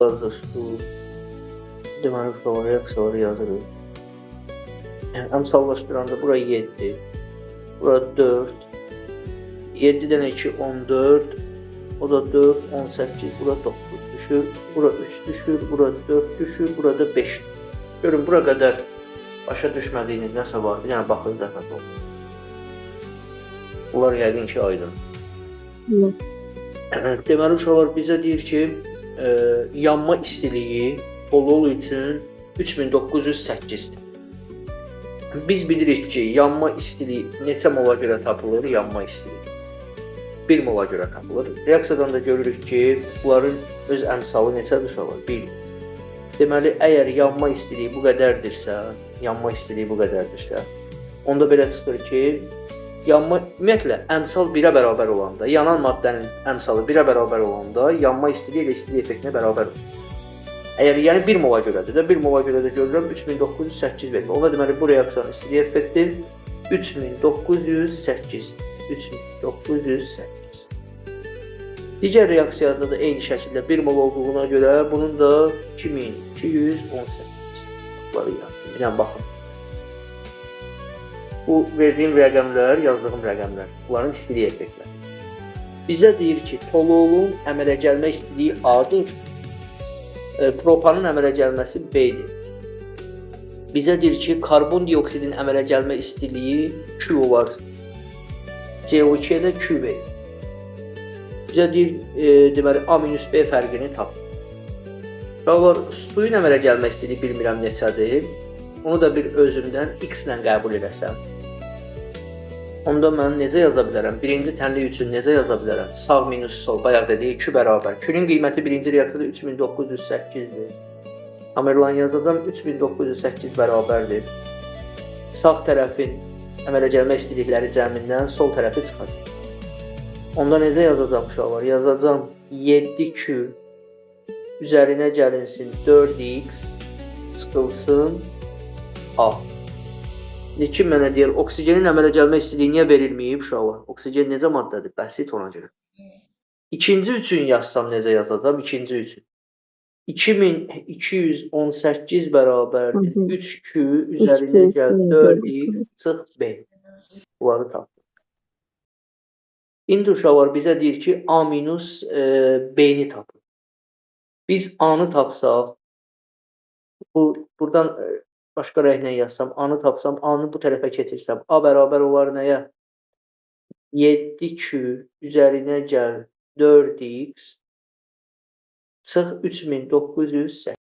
Da su. Deməli, uşaqlar, reaksiyaları yazırıq. Əmsallaşdıranda bura 7, bura 4, 7 dənə 2, 14, o da 4, 18, bura 9 düşür, bura 3 düşür, bura 4 düşür, burada 5. Görün, bura qədər başa düşmədiyiniz nəsə var, bir dənə baxın zəhmət olsun. Bunlar yəqin ki, aydın. Deməli, uşaqlar, bizə deyir ki, yanma istiliyi toluol üçün 3908-dir. Biz bilirik ki, yanma istiliyi neçə mola görə tapılır? Yanma istiliyi 1 mola görə tapılır. Reaksiyadan da görürük ki, bunların öz əmsalı neçədir uşaqlar? 1. Deməli, əgər yanma istiliyi bu qədərdirsə, yanma istiliyi bu qədərdirsə, onda belə çıxır ki, yanma, ümumiyyətlə, əmsal 1-ə bərabər olanda, yanan maddənin əmsalı 1-ə bərabər olanda, yanma istiliyi ilə istilik effektinə bərabər olur. Əgər, yəni 1 mola görədir də, 1 mola görə də görürəm 3908 verir. Onda deməli, bu reaksiyanın istilik effekti 3908. 3908. Digər reaksiyada da eyni şəkildə 1 mol olduğuna görə bunun da 2218. Bunları yazdım. Bir dənə baxın. Bu verdiyim rəqəmlər, yazdığım rəqəmlər, bunların istilik effektləri. Bizə deyir ki, toluolun əmələ gəlmə istiliyi A-dır. Propanın əmələ gəlməsi B-dir. Bizə deyir ki, karbon dioksidin əmələ gəlmə istiliyi Q olar. CO2-yə də Q verir. Bizə deyir, deməli, A minus B fərqini tap. Uşaqlar, suyun əmələ gəlmə istiliyi bilmirəm neçədir. Onu da bir özümdən X ilə qəbul eləsəm. Onda mən necə yaza bilərəm? Birinci tənlik üçün necə yaza bilərəm? Sağ minus sol, bayaq dedik, Q bərabər. Q-nin qiyməti birinci reaksiyada 3908-dir. Tamerlan yazacağam, 3908 bərabərdir. Sağ tərəfin əmələ gəlmə istilikləri cəmindən sol tərəfi çıxacaq. Onda necə yazacağam uşaqlar? Yazacağam 7Q üzərinə gəlinsin 4X çıxılsın A. İndi kim mənə deyər, oksigenin əmələ gəlmə istiliyi niyə verilməyib uşaqlar? Oksigen necə maddədir? Bəsit ona görə. İkinci üçün yazsam necə yazacağam? İkinci üçün. 2218 bərabərdir. 3Q üzərinə gəl 4X çıx B. Bunları tapdım. İndi uşaqlar bizə deyir ki, A minus B-ni tapın. Biz A-nı tapsaq, buradan başqa rənglə yazsam, A-nı tapsam, A-nı bu tərəfə keçirsəm, A bərabər olar nəyə? 7Q üzərinə gəl 4X çıx 3908.